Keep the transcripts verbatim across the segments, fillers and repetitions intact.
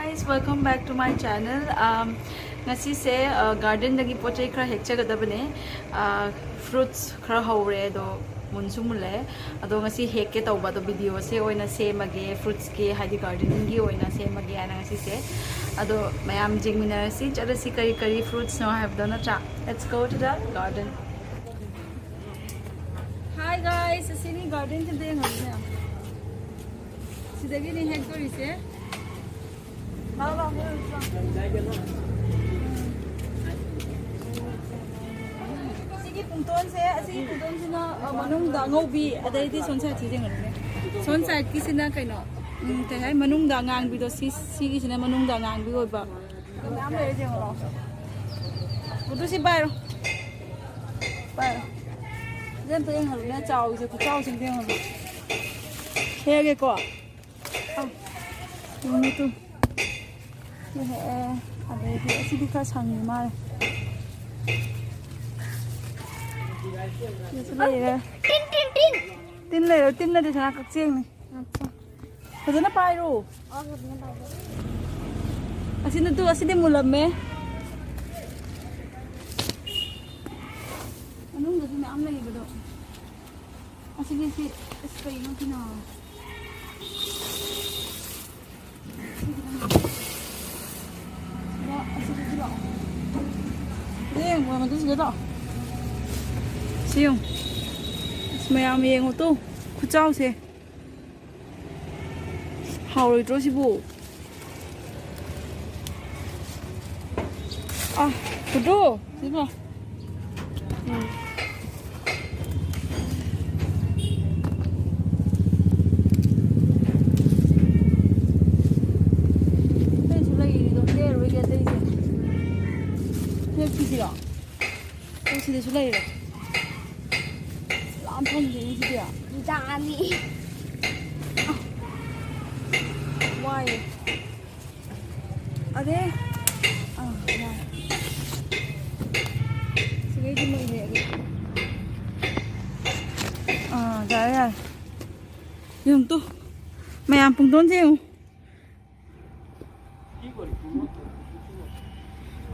Guys, welcome back to my channel. Um, ꯉꯁꯤꯁꯦ ꯒꯥꯔꯗꯦꯟꯗꯒꯤ ꯄꯣꯠ ꯆꯩ ꯈꯔ ꯍꯦꯛꯆꯒꯗꯕꯅꯦ꯫ ꯐ꯭ꯔꯨꯠꯁ ꯈꯔ ꯍꯧꯔꯦ, ꯑꯗꯣ ꯃꯨꯟꯁꯨ ꯃꯨꯜꯂꯦ꯫ ꯑꯗꯣ ꯉꯁꯤ ꯍꯦꯛꯀꯦ ꯇꯧꯕ, ꯑꯗꯣ ꯚꯤꯗꯤꯑꯣꯁꯦ ꯑꯣꯏꯅ ꯁꯦꯝꯃꯒꯦ, ꯐ꯭ꯔꯨꯠꯁꯀꯤ ꯍꯥꯏꯗꯤ ꯒꯥꯔꯗꯦꯅꯤꯡꯒꯤ ꯑꯣꯏꯅ ꯁꯦꯝꯃꯒꯦ ꯍꯥꯏꯅ ꯉꯁꯤꯁꯦ꯫ ꯑꯗꯣ ꯃꯌꯥꯝ ꯌꯦꯡꯃꯤꯟꯅꯔꯁꯤ, ꯆꯠꯂꯁꯤ, ꯀꯔꯤ ꯀꯔꯤ ꯐ꯭ꯔꯨꯠꯁꯅꯣ ꯍꯥꯏꯕꯗꯣ, ꯅꯠꯇ꯭ꯔꯥ? Let's go to the garden. Hi guys, ꯑꯁꯤꯅꯤ ꯒꯥꯔꯗꯦꯟꯁꯤꯗ ꯌꯦꯡꯉꯣꯁꯤꯅꯦ꯫ ꯁꯤꯗꯒꯤꯅꯤ ꯍꯦꯛꯇꯣꯔꯤꯁꯦ꯫ ꯁꯤꯒꯤ ꯄꯨꯡꯇꯣꯟꯁꯦ, ꯑꯁꯤꯒꯤ ꯄꯨꯡꯇꯣꯟꯁꯤꯅ, ꯑ, ꯃꯅꯨꯡꯗ ꯑꯉꯧꯕꯤ, ꯑꯗꯩꯗꯤ ꯁꯣꯝ ꯁꯥꯏꯠꯁꯤ ꯌꯦꯡꯉꯨꯅꯦ꯫ ꯁꯣꯝ ꯁꯥꯏꯠꯀꯤꯁꯤꯅ ꯀꯩꯅꯣ, ꯎꯝ, ꯀꯩ ꯍꯥꯏ, ꯃꯅꯨꯡꯗ ꯑꯉꯥꯡꯕꯤꯗꯣ, ꯁꯤ, ꯁꯤꯒꯤꯁꯤꯅ ꯃꯅꯨꯡꯗ ꯑꯉꯥꯡꯕꯤ ꯑꯣꯏꯕ꯫ ꯃꯌꯥꯝ ꯂꯩꯔꯦ, ꯌꯦꯡꯉꯣ ꯂꯥꯎ꯫ ꯑꯗꯨ ꯁꯤ ꯄꯥꯏꯔꯣ꯫ ꯄꯥꯏꯔꯣ꯫ ꯁꯤꯗ ꯑꯝꯇ ꯌꯦꯡꯍꯜꯂꯨꯅꯦ, ꯆꯥꯎꯁꯦ, ꯈꯨꯆꯥꯎꯁꯦ ꯑꯝꯇ ꯌꯦꯡꯍꯜꯂꯨ꯫ ꯍꯦꯛꯑꯒꯦꯀꯣ꯫ ꯑꯥ, ꯌꯦꯡꯉꯨ ꯇꯨ꯫ ꯁꯤ ꯍꯦꯛꯑꯦ꯫ ꯑꯗꯩꯗꯤ ꯑꯁꯤꯗꯤ ꯈꯔ ꯁꯪꯉꯤ ꯃꯥꯜꯂꯦ꯫ ꯁꯤꯁꯨ ꯂꯩꯔꯦ꯫ ꯇꯤꯟ, ꯇꯤꯟ, ꯇꯤꯟ꯫ ꯇꯤꯟ ꯂꯩꯔꯣ, ꯇꯤꯟ ꯅꯠꯇꯦ, ꯁꯅꯥ ꯀꯛꯆꯦꯡꯅꯤ꯫ ꯐꯖꯅ ꯄꯥꯏꯔꯣ꯫ ꯑꯣ, ꯐꯖꯅ ꯄꯥꯏꯔꯣ꯫ ꯑꯁꯤꯅ ꯇꯨ, ꯑꯁꯤꯗꯤ ꯃꯨꯜꯂꯝꯃꯦ꯫ ꯃꯅꯨꯡꯗꯁꯨ ꯃꯌꯥꯝ ꯂꯩꯕꯗꯣ꯫ ꯑꯁꯤꯒꯤ ꯁꯤ, ꯑꯁ, ꯀꯩꯅꯣ ꯁꯤꯅ? ꯁꯤꯗ, ꯑꯁꯤꯗꯁꯨ ꯂꯥꯛꯑꯣ꯫ ꯁꯤꯗ ꯌꯦꯡꯉꯣ, ꯃꯗꯨ ꯁꯤꯗ ꯂꯥꯛꯑꯣ꯫ ꯁꯤ ꯌꯦꯡꯉꯨ꯫ ꯑꯁ, ꯃꯌꯥꯝ ꯌꯦꯡꯉꯨ ꯇꯨ꯫ ꯈꯨꯆꯥꯎꯁꯦ꯫ ꯍꯥꯎꯔꯣꯏꯗ꯭ꯔꯣ ꯁꯤꯕꯨ? ꯑꯥ, ꯈꯨꯗ꯭ꯔꯣ, ꯁꯤꯕꯣ꯫ ꯎꯝ꯫ ꯑꯇꯩꯁꯨ ꯂꯩꯔꯤꯗꯣ, ꯍꯦꯛꯑꯔꯣꯏꯒꯦ ꯑꯇꯩꯁꯦ꯫ ꯍꯦꯛꯈꯤꯁꯤꯔꯣ? ꯑꯣ, ꯁꯤꯗꯁꯨ ꯂꯩꯔꯦ꯫ ꯂꯥꯝ ꯐꯪꯗꯦꯅꯦ ꯁꯤꯗꯤ꯫ ꯆꯥꯅꯤ꯫ ꯋꯥꯏꯌꯦ꯫ ꯑꯗꯩ, ꯑꯥ, ꯌꯥꯔꯦ꯫ ꯁꯤꯈꯩꯗꯤ ꯂꯣꯏꯔꯦ ꯑꯗꯨ꯫ ꯑꯥ, ꯌꯥꯔꯦ, ꯌꯥꯔꯦ꯫ ꯌꯦꯡꯉꯨ ꯇꯨ꯫ ꯃꯌꯥꯝ ꯄꯨꯡꯗꯣꯟꯁꯦ ꯌꯦꯡꯉꯨ꯫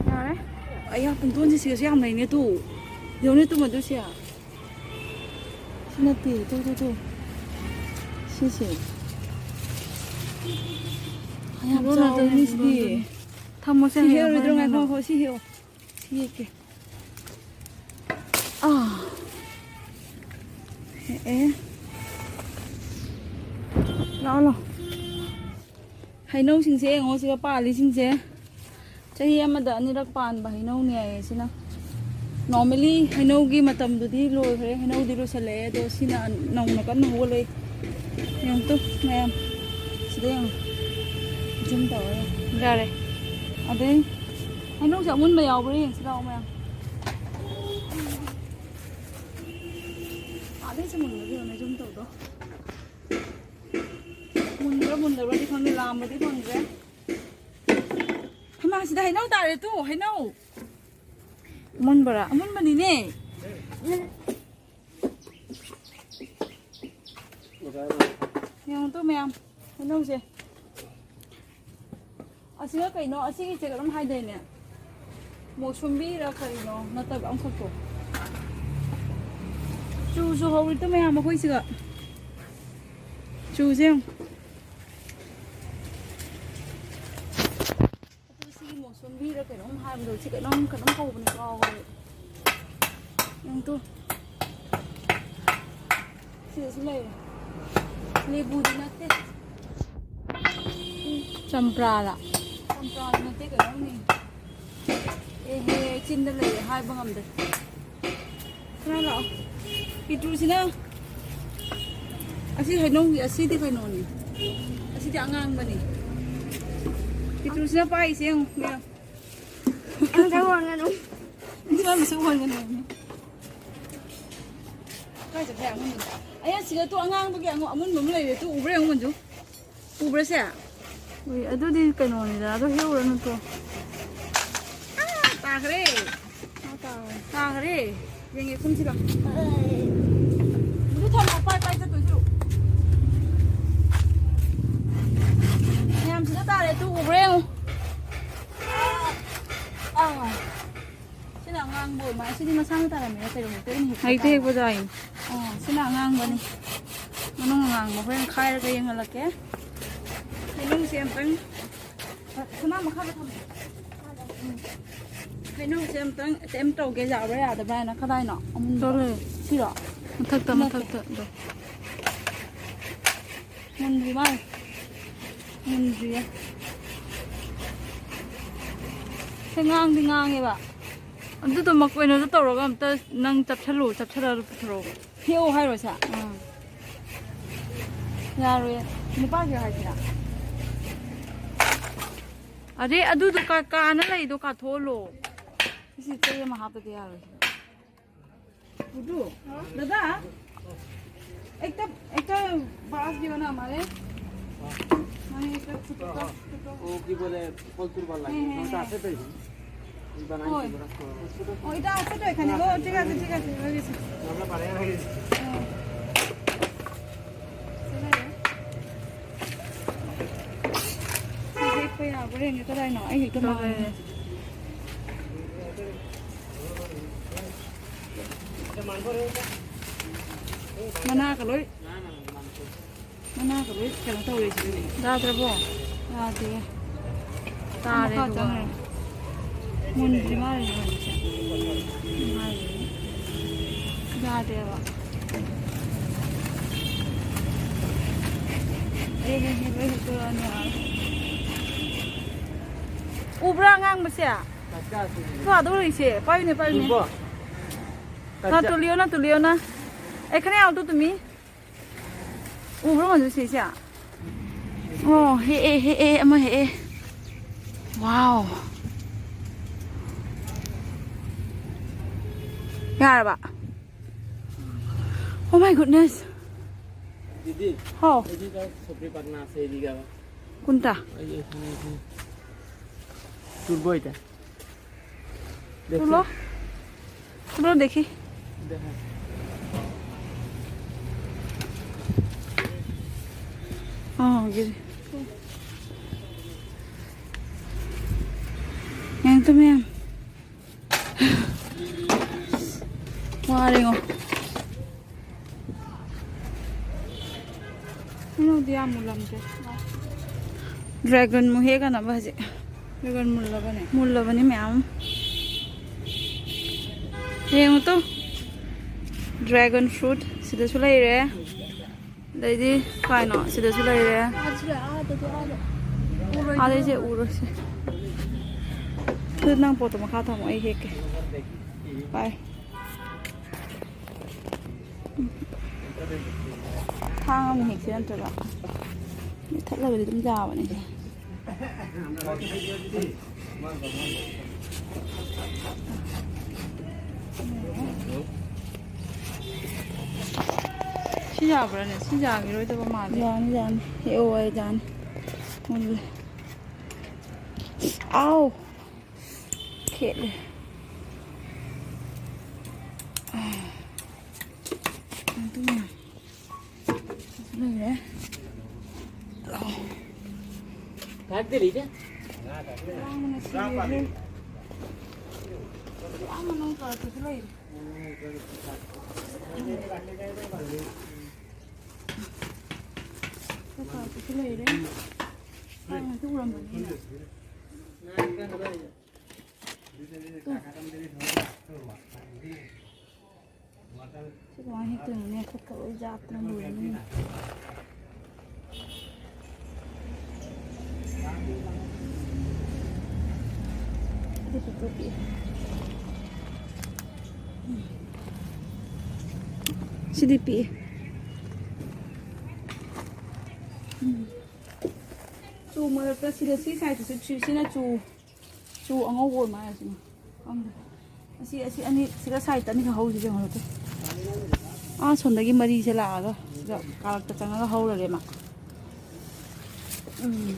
ꯌꯥꯔꯦ꯫ ꯑꯩꯌꯥ, ꯄꯨꯡꯗꯣꯟꯁꯦ ꯁꯤꯒꯁꯨ ꯌꯥꯝ ꯂꯩꯅꯦ ꯇꯨ꯫ ꯌꯦꯡꯉꯨꯅꯦ ꯇꯨ ꯃꯗꯨꯁꯦ꯫ ꯁꯤ ꯅꯠꯇꯦ, ꯇꯨ, ꯇꯨ, ꯇꯨ꯫ ꯁꯤꯁꯦ꯫ ꯌꯥꯝ ꯄꯨꯡꯗꯣꯟ ꯆꯥꯎꯔꯦ, ꯉꯥꯛꯇꯅꯤ ꯁꯤꯗꯤ꯫ ꯄꯨꯡꯗꯣꯟꯗꯨꯅꯤ꯫ ꯊꯝꯃꯣꯁꯦ, ꯁꯤ ꯍꯌꯦꯡ ꯍꯦꯛꯑꯔꯣꯏꯗ꯭ꯔꯣ? ꯍꯣꯔꯦꯟ ꯉꯥꯏꯈꯣ, ꯅꯣꯡꯃ꯫ ꯉꯥꯏꯈꯣ, ꯁꯤ ꯍꯦꯛꯑꯣ꯫ ꯁꯤ ꯍꯦꯛꯀꯦ꯫ ꯑꯥ꯫ ꯍꯦꯛꯑꯦ꯫ ꯂꯥꯛꯑꯣ, ꯂꯥꯛꯑꯣ꯫ ꯍꯩꯅꯧꯁꯤꯡꯁꯦ ꯌꯦꯡꯉꯣ, ꯁꯤꯒ ꯄꯥꯜꯂꯤꯁꯤꯡꯁꯦ꯫ ꯆꯍꯤ ꯑꯃꯗ ꯑꯅꯤꯔꯛ ꯄꯥꯟꯕ ꯍꯩꯅꯧꯅꯦ ꯍꯥꯏꯌꯦ ꯁꯤꯅ꯫ Normally ꯍꯩꯅꯧꯒꯤ ꯃꯇꯝꯗꯨꯗꯤ ꯂꯣꯏꯈ꯭ꯔꯦ, ꯍꯩꯅꯧꯗꯤ ꯂꯣꯏꯁꯤꯜꯂꯛꯑꯦ, ꯑꯗꯣ ꯁꯤꯅ ꯅꯧꯅ ꯀꯟꯅ ꯍꯧꯒꯠꯂꯛꯏ꯫ ꯌꯦꯡꯉꯨ ꯇꯨ ꯃꯌꯥꯝ, ꯁꯤꯗ ꯌꯦꯡꯉꯨ꯫ Zoom ꯇꯧꯔ ꯌꯦꯡꯉꯨ꯫ ꯌꯥꯔꯦ꯫ ꯑꯗꯩ ꯍꯩꯅꯧꯁꯦ ꯑꯃꯨꯟꯕ ꯌꯥꯎꯕ꯭ꯔꯥ ꯌꯦꯡꯁꯤ ꯂꯥꯛꯑꯣ ꯃꯌꯥꯝ꯫ ꯑꯥꯗꯩꯁꯨ ꯃꯨꯟꯕ꯭ꯔꯥ ꯌꯦꯡꯉꯨꯅꯦ, zoom ꯇꯧꯗꯣ꯫ ꯃꯨꯟꯕ꯭ꯔꯥ ꯃꯨꯟꯗꯕ꯭ꯔꯗꯤ ꯈꯪꯗꯦ, ꯂꯥꯝꯕꯗꯤ ꯐꯪꯗ꯭ꯔꯦ꯫ ꯍꯩꯃꯥ, ꯁꯤꯗ ꯍꯩꯅꯧ ꯇꯥꯔꯦ ꯇꯨ, ꯍꯩꯅꯧ꯫ ꯑꯃꯨꯟꯕꯔꯥ? ꯑꯃꯨꯟꯕꯅꯤꯅꯦ꯫ ꯌꯦꯡꯉꯨ ꯇꯨ ꯃꯌꯥꯝ, ꯍꯩꯅꯧꯁꯦ꯫ ꯑꯁꯤꯒ ꯀꯩꯅꯣ, ꯑꯁꯤꯒꯤꯁꯦ ꯀꯩꯅꯣꯝ ꯍꯥꯏꯗꯥꯏꯅꯦ? ꯃꯣꯁꯨꯝꯕꯤꯔ ꯀꯔꯤꯅꯣ ꯅꯠꯇꯕ ꯑꯃꯈꯛꯇꯣ꯫ ꯆꯨꯁꯨ ꯍꯧꯔꯤꯗꯣ ꯃꯌꯥꯝ ꯑꯩꯈꯣꯏ ꯁꯤꯒ꯫ ꯆꯨꯁꯦ ꯌꯦꯡꯉꯨ꯫ ꯑꯗꯨ ꯁꯤꯒꯤ ꯃꯣꯁꯨꯝꯕꯤꯔ ꯀꯩꯅꯣꯝ ꯍꯥꯏꯕꯗꯣ, ꯁꯤ ꯀꯩꯅꯣꯝ, ꯀꯩꯅꯣꯝ ꯀꯧꯕꯅꯦ, ꯀꯥꯎꯒ꯭ꯔꯦ꯫ ꯌꯦꯡꯉꯨ ꯇꯨ꯫ ꯁꯤꯗꯁꯨ ꯂꯩꯔꯦ꯫ ꯂꯦꯕꯨꯗꯤ ꯅꯠꯇꯦ꯫ ꯆꯝꯄ꯭ꯔꯥꯂ? ꯆꯝꯄ꯭ꯔꯥꯗꯤ ꯅꯠꯇꯦ, ꯀꯩꯅꯣꯝꯅꯤ꯫ ꯑꯦꯍꯦ, ꯆꯤꯟꯗ ꯂꯩꯔꯦ, ꯍꯥꯏꯕ ꯉꯝꯗ꯭ꯔꯦ꯫ ꯈꯔ ꯂꯥꯛꯑꯣ꯫ ꯄꯤꯇ꯭ꯔꯨꯁꯤꯅ, ꯑꯁꯤ ꯍꯩꯅꯧꯒꯤ, ꯑꯁꯤꯗꯤ ꯀꯩꯅꯣꯅꯤ꯫ ꯑꯁꯤꯗꯤ ꯑꯉꯥꯡꯕꯅꯤ꯫ ꯄꯤꯇ꯭ꯔꯨꯁꯤꯅ ꯄꯥꯏꯁꯦ ꯌꯦꯡꯉꯨ, ꯃꯌꯥꯝ꯫ ꯑꯩ ꯃꯁꯛ ꯑꯣꯟꯒꯅꯨ꯫ ꯃꯁꯛ ꯑꯣꯟꯒꯅꯨ꯫ ꯀꯥꯏ ꯆꯠꯈ꯭ꯔꯦ ꯑꯉꯥꯡꯕꯗꯣ? ꯑꯩ ꯑꯁꯤꯗ ꯇꯨ ꯑꯉꯥꯡꯕꯒꯤ ꯑꯃꯨ-, ꯑꯃꯨꯟꯕ ꯑꯃ ꯂꯩꯔꯦ꯫ ꯇꯨ ꯎꯕ꯭ꯔꯥ ꯌꯦꯡꯉꯨ, ꯃꯟꯖꯨ? ꯎꯕ꯭ꯔꯥ ꯁꯦ? ꯎꯏ, ꯑꯗꯨꯗꯤ ꯀꯩꯅꯣꯅꯤꯗ, ꯑꯗꯨ ꯍꯦꯛꯎꯔꯅꯨ ꯇꯨ꯫ ꯑꯥ, ꯇꯥꯈ꯭ꯔꯦ꯫ ꯑꯥ, ꯇꯥꯈ꯭ꯔꯦ꯫ ꯇꯥꯈ꯭ꯔꯦ꯫ ꯌꯦꯡꯒꯦ, ꯀꯨꯝꯁꯤꯔꯣ? ꯑꯗꯨ ꯊꯝꯃꯣ, ꯄꯥꯏ ꯄꯥꯏ ꯆꯠꯇꯣꯏ ꯁꯔꯨꯛ꯫ ꯃꯌꯥꯝꯁꯤꯅ ꯇꯥꯔꯦ, ꯇꯨ ꯎꯕ꯭ꯔꯥ ꯌꯦꯡꯉꯨ꯫ ꯑꯉꯥꯡꯕ ꯑꯣꯏ ꯃꯥꯜꯂꯦ꯫ ꯁꯤꯗꯤ ꯃꯁꯥꯅ ꯇꯥꯔꯝꯃꯤꯔ ꯀꯩꯅꯣ? ꯍꯦꯛꯇ ꯑꯗꯨꯝ ꯍꯦꯛꯄ ꯍꯩꯇ ꯇꯥꯔꯦ꯫ ꯍꯦꯛꯄ ꯖꯥꯠꯅꯤ꯫ ꯑꯣ, ꯁꯤꯅ ꯑꯉꯥꯡꯕꯅꯤ꯫ ꯃꯅꯨꯡ ꯑꯉꯥꯡꯕ ꯍꯣꯔꯦꯟ ꯈꯥꯏꯔꯒ ꯌꯦꯡꯍꯜꯂꯛꯀꯦ꯫ ꯍꯩꯅꯧꯁꯦ ꯑꯝꯇꯪ, ꯁꯅꯥ ꯃꯈꯥꯗ ꯊꯝꯃꯣ꯫ ꯎꯝ꯫ ꯍꯩꯅꯧꯁꯦ ꯑꯝꯇꯪ attempt ꯇꯧꯒꯦ, ꯌꯥꯕ꯭ꯔꯥ ꯌꯥꯗꯕ꯭ꯔꯥ ꯍꯥꯏꯅ꯫ ꯀꯗꯥꯏꯅꯣ? ꯑꯃꯨꯟꯕ꯫ ꯆꯠꯂꯣ꯫ ꯁꯤꯔꯣ? ꯃꯊꯛꯇ, ꯅꯠꯇꯦ꯫ ꯃꯊꯛꯇ꯫ ꯑꯗꯣ꯫ ꯃꯨꯟꯗ꯭ꯔꯤ ꯃꯥꯜꯂꯦ꯫ ꯃꯨꯟꯗ꯭ꯔꯤꯌꯦ꯫ ꯁꯤ ꯉꯥꯡꯗꯤ ꯉꯥꯡꯉꯦꯕ꯫ ꯑꯗꯨꯗꯣ ꯃ-, ꯀꯩꯅꯣꯗꯣ ꯇꯧꯔꯒ ꯑꯝꯇ ꯅꯪ ꯆꯞꯁꯜꯂꯨ, ꯆꯞꯁꯜꯂꯒ ꯄꯨꯊꯣꯔꯛꯑꯣ꯫ ꯍꯦꯛꯑꯣ ꯍꯥꯏꯔꯣ ꯁꯦ? ꯎꯝ꯫ ꯌꯥꯔꯣꯏꯌꯦ꯫ ꯅꯨꯄꯥꯒꯤ ꯍꯥꯏꯁꯤꯔꯥ? ꯑꯗꯩ ꯑꯗꯨꯗꯣ ꯀꯥ-, ꯀꯥꯅ ꯂꯩꯗꯣ ꯀꯥꯊꯣꯛꯍꯜꯂꯣ꯫ ꯁꯤ ꯆꯩ ꯑꯃ ꯍꯥꯞꯄꯗꯤ ꯌꯥꯔꯣꯏ꯫ ꯕꯨꯗꯨ, ꯗꯥꯗꯥ, একটা, একটা বাঁশ দিও না আমারে। মানে একটা ছোট কাপ, ছোট। ও কি বলে, কলতুর বালা লাগে। হ্যাঁ, হ্যাঁ, ওটা হ্যাঁ। আছে তো এই? এই বানাইছি হয়। বড়। ও, এটা আছে তো এখানে? ও, ঠিক আছে, ঠিক আছে, হয়ে গেছে। আমরা বানাই রাখি। হ্যাঁ। চলে যাও। ꯁꯤ ꯍꯦꯛꯄ ꯌꯥꯕ꯭ꯔꯥ ꯌꯦꯡꯒꯦ, ꯀꯗꯥꯏꯅꯣ? ꯑꯩ ꯍꯦꯛꯇ ꯃꯥꯡꯉꯦ꯫ ꯃꯅꯥꯒ ꯂꯣꯏ, ꯃꯅꯥꯒ ꯂꯣꯏ ꯀꯩꯅꯣ ꯇꯧꯔꯦ ꯁꯤꯗꯤ꯫ ꯌꯥꯗ꯭ꯔꯕꯣ? ꯌꯥꯗꯦ꯫ ꯇꯥꯔꯦ ꯃꯈꯥ ꯑꯗꯨꯒ꯫ ꯆꯪꯈ꯭ꯔꯦ꯫ ꯃꯨꯟꯗ꯭ꯔꯤ ꯃꯥꯜꯂꯦ ꯃꯣꯏꯁꯦ꯫ ꯃꯥꯜꯂꯦ꯫ ꯌꯥꯗꯦꯕ꯫ ꯑꯦ, ꯍꯦ, ꯍꯦ, ꯂꯣꯏ ꯍꯦꯛꯇꯣꯛꯑꯅꯤ ꯍꯥꯏ꯫ ꯎꯕ꯭ꯔꯥ ꯑꯉꯥꯡꯕꯁꯦ? ꯀꯆꯥ ꯑꯁꯤꯗꯤ꯫ ꯇꯨ ꯑꯥꯗ ꯂꯩꯁꯦ꯫ ꯄꯥꯏꯌꯨꯅꯦ, ꯄꯥꯏꯌꯨꯅꯦ꯫ ꯎꯕ꯭ꯔꯣ? ꯅꯥ ꯀꯆꯥ꯫ ꯇꯨꯂꯤꯌꯣ, ꯅꯥ ꯇꯨꯂꯤꯌꯣ, ꯅꯥ꯫ ꯑꯦ, ꯈꯅꯦ ꯑꯥꯎ ꯇꯨ ꯇꯨꯃꯤ꯫ ꯎꯕ꯭ꯔꯣ ꯃꯗꯨ ꯁꯤꯁꯦ? ꯑꯣ, ꯍꯦꯛꯑꯦ, ꯍꯦꯛꯑꯦ, ꯑꯃ ꯍꯦꯛꯑꯦ꯫ Wow꯫ ꯌꯥꯔꯕ? Oh my goodness꯫ ꯗꯤꯗꯤ, ꯍꯥꯎ꯫ ꯑꯩꯗꯤ ꯆꯥꯛ ꯁꯧꯒ꯭ꯔꯤ ꯄꯥꯛꯅꯥ ꯁꯦ ꯗꯤꯒ꯫ ꯀꯨꯟꯇ꯫ ꯑꯩ, ꯑꯩ, ꯑꯩ, ꯑꯩ꯫ ꯇꯨꯔꯕꯣꯏꯗ꯫ ꯇꯨꯂꯣ꯫ ꯇꯨꯂꯣ ꯗꯦꯈꯤ꯫ ꯗꯦꯈꯥ꯫ ꯑꯣ, ꯒꯤꯔꯤ꯫ ꯌꯥꯝ ꯇꯨꯝꯃꯦ ꯌꯥꯝ꯫ ꯉꯥꯔꯦꯉꯣ꯫ ꯍꯩꯅꯧꯗꯤ ꯌꯥꯝ ꯃꯨꯜꯂꯝꯗ꯭ꯔꯦ꯫ Dragon ꯃꯨꯛ ꯍꯦꯛꯀꯅꯕ ꯍꯧꯖꯤꯛ꯫ Dragon ꯃꯨꯜꯂꯕꯅꯦ? ꯃꯨꯜꯂꯕꯅꯤ ꯃꯌꯥꯝ꯫ ꯌꯦꯡꯉꯨ ꯇꯨ꯫ Dragon fruit ꯁꯤꯗꯁꯨ ꯂꯩꯔꯦ꯫ ꯑꯗꯩꯗꯤ ꯀꯥꯏꯅꯣ ꯁꯤꯗꯁꯨ ꯂꯩꯔꯦ꯫ ꯑꯥꯗꯁꯨ ꯂꯩ, ꯑꯥꯗꯗꯤ, ꯑꯥꯗ꯫ ꯎꯔꯣꯏꯗꯕ꯫ ꯑꯥꯗꯩꯁꯦ ꯎꯔꯣꯏꯁꯦ꯫ ꯑꯗꯨ ꯅꯪ ꯄꯣꯠꯇꯣ ꯃꯈꯥ ꯊꯝꯃꯣ, ꯑꯩ ꯍꯦꯛꯀꯦ꯫ ꯄꯥꯏ꯫ ꯊꯥꯡ ꯑꯃ ꯍꯦꯛꯁꯦ ꯅꯠꯇ꯭ꯔꯒ? ꯊꯠꯂꯒꯗꯤ ꯑꯗꯨꯝ ꯌꯥꯕꯅꯦ꯫ ꯁꯤ ꯌꯥꯕ꯭ꯔꯥꯅꯦ? ꯁꯤ ꯌꯥꯈꯤꯔꯣꯏꯗꯕ ꯃꯥꯜꯂꯦ꯫ ꯌꯥꯅꯤ, ꯌꯥꯅꯤ꯫ ꯍꯦꯛꯑꯣ, ꯑꯩ ꯌꯥꯅꯤ꯫ ꯃꯨꯜꯂꯦ꯫ ꯑꯥꯎ! ꯈꯦꯠꯂꯦ꯫ ꯑꯗꯨꯅ ꯂꯩꯔꯦ꯫ ꯂꯥꯡꯕꯅ ꯁꯤꯔꯦ꯫ ꯂꯥꯡꯕꯅ ꯀꯥꯔꯛꯇꯁꯨ ꯂꯩꯔꯦ꯫ ꯀꯥꯔꯛꯇꯁꯨ ꯂꯩꯔꯦ꯫ ꯂꯥꯡꯅꯁꯨ ꯎꯔꯝꯕꯅꯤꯅ꯫ ꯁꯤ ꯀꯃꯥꯏꯅ ꯍꯦꯛꯇꯣꯏꯅꯣꯅꯦ? ꯈꯨꯠꯀ ꯂꯣꯏ ꯌꯥꯠꯇꯅ ꯂꯣꯏꯔꯅꯤ꯫ ꯁꯤꯗꯤ ꯄꯤꯛꯇ꯭ꯔꯨ ꯄꯤꯛꯑꯦ꯫ ꯁꯤꯗꯤ ꯄꯤꯛꯑꯦ꯫ ꯎꯝ꯫ ꯆꯨ ꯃꯔꯛꯇ ꯁꯤꯗ ꯁꯤ ꯁꯥꯏꯠꯇꯁꯨ ꯆꯨ-, ꯁꯤꯅ ꯆꯨ꯫ ꯆꯨ ꯑꯉꯧꯕ ꯑꯣꯏ ꯃꯥꯜꯂꯦ ꯁꯤꯅ꯫ ꯈꯪꯗꯦ꯫ ꯑꯁꯤ, ꯑꯁꯤ ꯑꯅꯤ, ꯁꯤꯗ ꯁꯥꯏꯠꯇ ꯑꯅꯤꯈꯛ ꯍꯧꯔꯤꯁꯦ ꯌꯦꯡꯉꯣ ꯑꯗꯨ꯫ ꯑꯥ ꯁꯣꯝꯗꯒꯤ ꯃꯔꯤꯁꯦ ꯂꯥꯛꯑꯒ ꯁꯤꯗ ꯀꯥꯔꯛꯇ ꯆꯪꯉꯒ ꯍꯧꯔꯔꯦ ꯃꯥ꯫ ꯎꯝ꯫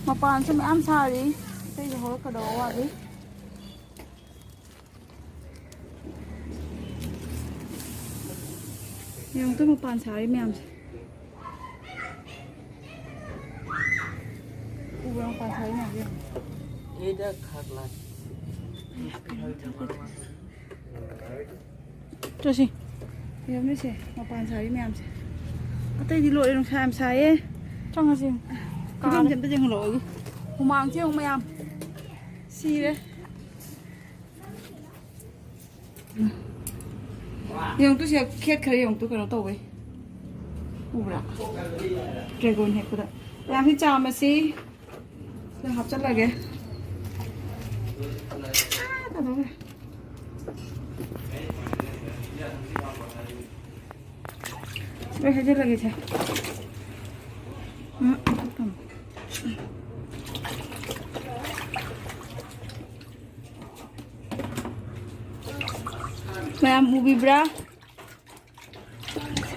ꯃꯄꯥꯟꯁꯨ ꯃꯌꯥꯝ ꯁꯥꯔꯤ, ꯑꯇꯩꯁꯨ ꯍꯧꯔꯛꯀꯗꯕ ꯋꯥꯠꯂꯤ꯫ ꯌꯦꯡꯉꯨ ꯇꯨ, ꯃꯄꯥꯟ ꯁꯥꯔꯤ ꯃꯌꯥꯝꯁꯦ꯫ ꯎꯕ꯭ꯔꯥ, ꯃꯄꯥꯟ ꯁꯥꯔꯤ ꯃꯌꯥꯝꯁꯦ ꯌꯦꯡꯉꯨ꯫ ꯆꯠꯁꯤ꯫ ꯌꯦꯡꯉꯨꯅꯦꯁꯦ, ꯃꯄꯥꯟ ꯁꯥꯔꯤ ꯃꯌꯥꯝꯁꯦ꯫ ꯑꯇꯩꯗꯤ ꯂꯣꯏꯔꯦ, ꯅꯨꯡꯁꯥ ꯌꯥꯝ ꯁꯥꯏꯌꯦ꯫ ꯆꯪꯉꯁꯤ꯫ ꯐꯤꯕꯝꯁꯦ ꯑꯝꯇ ꯌꯦꯡꯍꯜꯂꯛꯑꯣ ꯑꯩꯒꯤ꯫ ꯍꯨꯃꯥꯡꯁꯦ ꯌꯦꯡꯉꯨ ꯃꯌꯥꯝ꯫ ꯁꯤꯔꯦ꯫ ꯌꯦꯡꯉꯨ ꯇꯨ, ꯁꯤ ꯈꯦꯠꯈ꯭ꯔꯦ ꯌꯦꯡꯉꯨ ꯇꯨ, ꯀꯩꯅꯣ ꯇꯧꯋꯦ꯫ ꯎꯕ꯭ꯔꯥ? ꯗ꯭ꯔꯦꯒꯣꯟ ꯍꯦꯛꯄꯗ꯫ ꯃꯌꯥꯝꯁꯤ ꯆꯥꯝꯃꯁꯤ꯫ ꯁꯤꯗ ꯍꯥꯞꯆꯜꯂꯒꯦ꯫ ꯑꯥ, ꯇꯥꯗꯧꯔꯦ꯫ ꯂꯣꯏ ꯍꯩꯖꯤꯜꯂꯒꯦꯁꯦ꯫ ꯎꯝ, ꯊꯝꯃꯣ꯫ ꯃꯌꯥꯝ ꯎꯕꯤꯕ꯭ꯔꯥ?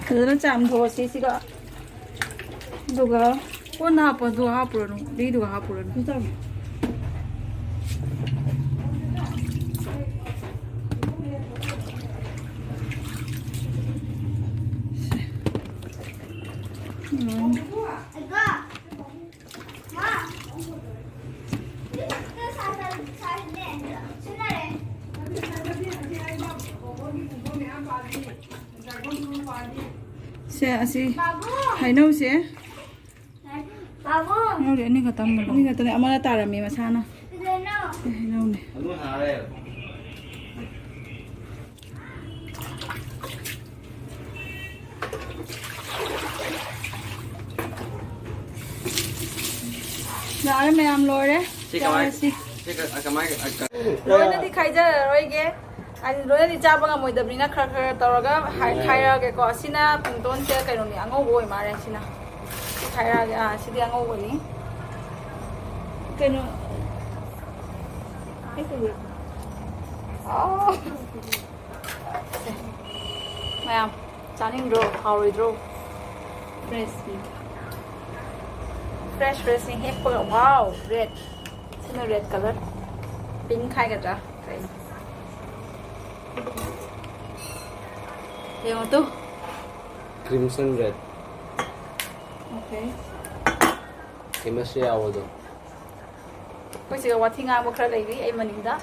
ꯐꯖꯅ ꯆꯥꯝꯊꯣꯛꯑꯁꯤ ꯁꯤꯒ꯫ ꯑꯗꯨꯒ ꯀꯣꯟꯅ ꯍꯥꯞꯄꯣ, ꯑꯗꯨꯒ ꯍꯥꯞꯄꯨꯔꯅꯨ꯫ ꯑꯗꯨꯏꯗꯨꯒ ꯍꯥꯞꯄꯨꯔꯅꯨ꯫ ꯀꯩꯁꯨ ꯇꯧꯔꯣꯏ꯫ ꯎꯝ꯫ ꯁꯦ, ꯑꯁꯤ ꯍꯩꯅꯧꯁꯦ꯫ ꯍꯩꯅꯧꯗꯤ ꯑꯅꯤꯈꯛꯇꯪ ꯑꯃꯅ ꯇꯥꯔꯝꯃꯤ ꯃꯁꯥꯅ꯫ ꯁꯤ ꯍꯩꯅꯧꯅꯦ꯫ ꯌꯥꯔꯦ, ꯃꯌꯥꯝ ꯂꯣꯏꯔꯦ꯫ ꯁꯤ ꯀꯃꯥꯏ-, ꯆꯥꯔꯁꯤ꯫ ꯁꯤ ꯀ-, ꯀꯃꯥꯏ-, ꯑ, ꯀ-, ꯂꯣꯏꯅꯗꯤ ꯈꯥꯏꯖꯔꯔꯣꯏꯒꯦ꯫ ꯑꯩ ꯂꯣꯏꯅꯗꯤ ꯆꯥꯕ ꯉꯝꯃꯣꯏꯗꯕꯅꯤꯅ ꯈꯔ ꯈꯔ ꯇꯧꯔꯒ ꯍꯥꯏ-, ꯎꯝ꯫ ꯈꯥꯏꯔꯛꯑꯒꯦꯀꯣ꯫ ꯁꯤꯅ ꯄꯨꯡꯇꯣꯟꯁꯦ ꯀꯩꯅꯣꯅꯤ, ꯑꯉꯧꯕ ꯑꯣꯏ ꯃꯥꯜꯂꯦ ꯁꯤꯅ꯫ ꯁꯤ ꯈꯥꯏꯔꯛꯑꯒꯦ꯫ ꯑꯥ, ꯁꯤꯗꯤ ꯑꯉꯧꯕꯅꯤ꯫ ꯀꯩꯅꯣ, ꯑꯩ ꯀꯩꯅꯣ꯫ ꯑꯥ꯫ ꯁꯦ꯫ ꯃꯌꯥꯝ ꯆꯥꯅꯤꯡꯗ꯭ꯔꯣ? ꯍꯥꯎꯔꯣꯏꯗ꯭ꯔꯣ? ꯐ꯭ꯔꯦꯁꯅꯤ꯫ ꯐ꯭ꯔꯦꯁ, ꯐ꯭ꯔꯦꯁꯅꯤ ꯍꯦꯛꯄꯒ꯫ ꯋꯥꯎ! ꯔꯦꯗ꯫ ꯁꯤꯅ ꯔꯦꯗ ꯀꯂꯔ꯫ ꯄꯤꯡꯛ ꯍꯥꯏꯒꯗ꯭ꯔꯥ? ꯀꯩꯅꯣ? ꯌꯦꯡꯉꯣ two. Crimson red. Okay. Chemistry ꯌꯥꯎꯕꯗꯣ꯫ ꯑꯩꯈꯣꯏ ꯁꯤꯗ ꯋꯥꯊꯤ ꯉꯥꯡꯕ ꯈꯔ ꯂꯩꯔꯤ ꯑꯩ ꯃꯅꯤꯡꯗ꯫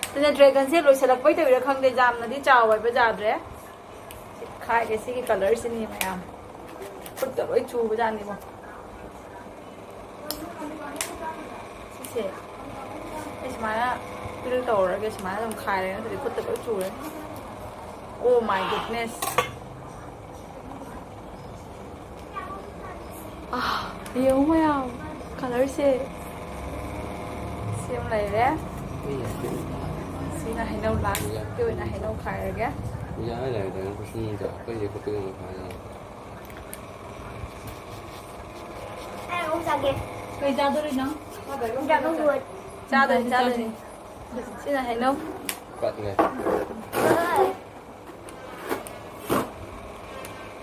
ꯑꯗꯨꯅ dragonꯁꯦ ꯂꯣꯏꯁꯤꯜꯂꯛꯄꯩ ꯇꯧꯔꯤꯔꯥ ꯈꯪꯗꯦ, ꯌꯥꯝꯅꯗꯤ ꯆꯥꯎꯋꯦꯕ, ꯌꯥꯗ꯭ꯔꯦ꯫ ꯈꯥꯏꯒꯦ, ꯁꯤꯒꯤ colourꯁꯤꯅꯤ ꯃꯌꯥꯝ꯫ ꯈꯨꯠꯇ ꯂꯣꯏ ꯆꯨꯕꯖꯥꯠꯅꯤꯕꯣ꯫ ꯁꯤꯁꯦ ꯑꯩ ꯁꯨꯃꯥꯏꯅ peel ꯇꯧꯔꯒꯦ, ꯁꯨꯃꯥꯏꯅ ꯑꯗꯨꯝ ꯈꯥꯏꯔꯒꯦ, ꯅꯠꯇ꯭ꯔꯗꯤ ꯈꯨꯠꯇ ꯂꯣꯏ ꯆꯨꯔꯦ꯫ Oh my goodness. ꯑꯥ, ꯌꯦꯡꯉꯨ ꯃꯌꯥꯝ, colourꯁꯦ꯫ ꯁꯤ ꯑꯃ ꯂꯩꯔꯦ꯫ ꯁꯤꯅ ꯍꯩꯅꯧ, lastꯀꯤ ꯑꯣꯏꯅ ꯍꯩꯅꯧ ꯈꯥꯏꯔꯒꯦ꯫ ꯑꯩ ꯑꯃꯨꯛ ꯆꯥꯒꯦ꯫ ꯀꯩ ꯆꯥꯗꯣꯔꯤꯅꯣ? Dragon fruit꯫ ꯆꯥꯗꯣꯏꯅꯤ, ꯆꯥꯗꯣꯏꯅꯤ꯫ ꯁꯤꯅ ꯍꯩꯅꯧ꯫ ꯄꯠꯂꯦ꯫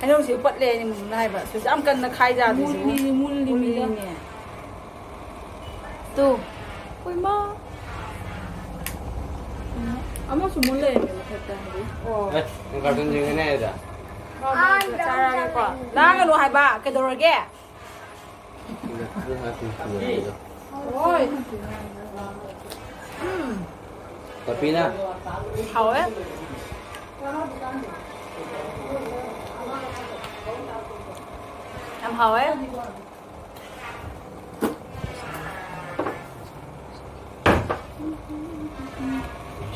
ꯍꯩꯅꯧꯁꯤ ꯄꯠꯂꯦ ꯍꯥꯏꯅ ꯃꯨꯟꯅ ꯍꯥꯏꯕ꯫ ꯁꯨ ꯌꯥꯝ ꯀꯟꯅ ꯈꯥꯏꯖꯥꯗ꯭ꯔꯤꯁꯤꯕꯨ꯫ ꯃꯨꯜꯂꯤ, ꯃꯨꯜꯂꯤ, ꯃꯨꯜꯂꯤ꯫ ꯃꯨꯜꯂꯤꯅꯦ꯫ ꯇꯨ꯫ ꯍꯣꯏꯃꯥ꯫ ꯑꯃꯁꯨ ꯃꯨꯜ ꯂꯩꯔꯝꯃꯦ ꯃꯊꯛꯇ ꯍꯧꯖꯤꯛ꯫ ꯑꯣ꯫ ꯑꯦ, ꯅꯪ cartoon ꯌꯦꯡꯒꯅꯤ ꯍꯥꯏꯗ? ꯆꯥꯔꯒꯦꯀꯣ꯫ ꯂꯥꯡꯒꯅꯨ ꯍꯥꯏꯕ꯫ ꯀꯩꯗꯧꯔꯒꯦ? ꯍꯣꯏ꯫ ꯎꯝ꯫ ꯄꯄꯤꯅ꯫ ꯍꯥꯎꯋꯦ꯫ ꯌꯥꯝ ꯍꯥꯎꯋꯦ꯫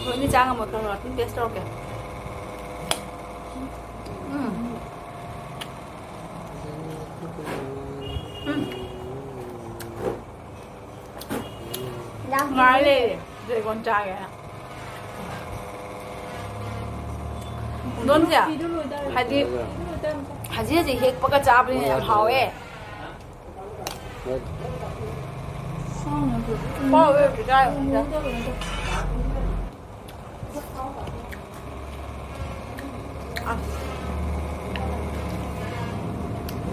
ꯂꯣꯏꯅ ꯆꯥ ꯉꯝꯃꯣꯏ, ꯈꯔ ꯈꯔ ꯑꯗꯨꯝ taste ꯇꯧꯔꯛꯀꯦ꯫ ꯎꯝ꯫ ꯎꯝ꯫ ꯉꯥꯏ ꯂꯩꯔꯦ, dragon ꯆꯥꯒꯦꯅ꯫ ꯄꯨꯡꯗꯣꯟꯁꯦ, ꯍꯥꯏꯗꯤ, ꯍꯧꯖꯤꯛ ꯍꯧꯖꯤꯛ ꯍꯦꯛꯄꯒ ꯆꯥꯕꯅꯤꯅ ꯌꯥꯝ ꯍꯥꯎꯋꯦ꯫ ꯍꯥꯎꯋꯦ, ꯍꯧꯖꯤꯛ ꯆꯥꯔꯤꯕꯅꯤꯅ꯫ ꯑꯁ꯫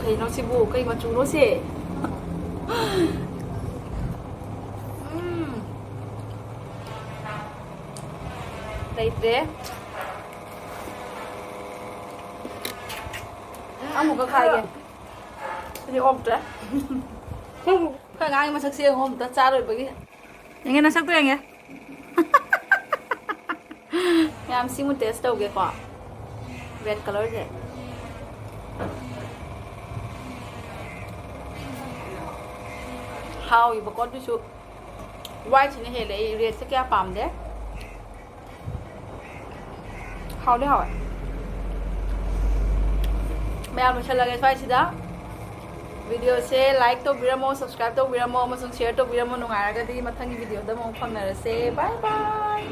ꯀꯩꯅꯣ ꯁꯤꯕꯨ? ꯀꯩ ꯃꯆꯨꯅꯣ ꯁꯤ? ꯎꯝ꯫ ꯂꯩꯇ꯭ꯔꯦ꯫ ꯑꯃꯨꯛꯀ ꯈꯥꯏꯒꯦ꯫ ꯑꯗꯨꯗꯤ ꯑꯣꯛꯇ꯭ꯔꯦ꯫ ꯑꯩꯈꯣꯏ ꯑꯉꯥꯡꯒꯤ ꯃꯁꯛꯁꯦ ꯌꯦꯡꯉꯣ ꯑꯝꯇ ꯆꯥ ꯂꯣꯏꯕꯒꯤ꯫ ꯌꯦꯡꯒꯦ, ꯅꯁꯛꯇꯣ ꯌꯦꯡꯒꯦ꯫ ꯃꯌꯥꯝ ꯁꯤꯃꯨꯛ ꯇꯦꯁ ꯇꯧꯒꯦꯀꯣ꯫ ꯔꯦꯗ ꯀꯂꯔꯁꯦ꯫ ꯍꯥꯎꯏꯕꯀꯣ ꯑꯗꯨꯁꯨ꯫ ꯋꯥꯏꯠꯁꯤꯅ ꯍꯦꯜꯂꯦ, ꯑꯩ ꯔꯦꯗꯁꯦ ꯀꯌꯥ ꯄꯥꯝꯗꯦ꯫ ꯍꯥꯎꯗꯤ ꯍꯥꯎꯋꯦ꯫ ꯃꯌꯥꯝ ꯂꯣꯏꯁꯤꯜꯂꯒꯦ ꯁ꯭ꯋꯥꯏꯁꯤꯗ꯫ ꯚꯤꯗꯤꯑꯣꯁꯦ ꯂꯥꯏꯛ ꯇꯧꯕꯤꯔꯝꯃꯣ, ꯁꯕꯁꯀ꯭ꯔꯥꯏꯕ ꯇꯧꯕꯤꯔꯝꯃꯣ ꯑꯃꯁꯨꯡ ꯁꯤꯌꯔ ꯇꯧꯕꯤꯔꯝꯃꯣ꯫ ꯅꯨꯡꯉꯥꯏꯔꯒꯗꯤ ꯃꯊꯪꯒꯤ ꯚꯤꯗꯤꯑꯣꯗ ꯑꯃꯨꯛ ꯐꯪꯅꯔꯁꯦ꯫ ꯕꯥꯏ ꯕꯥꯏ꯫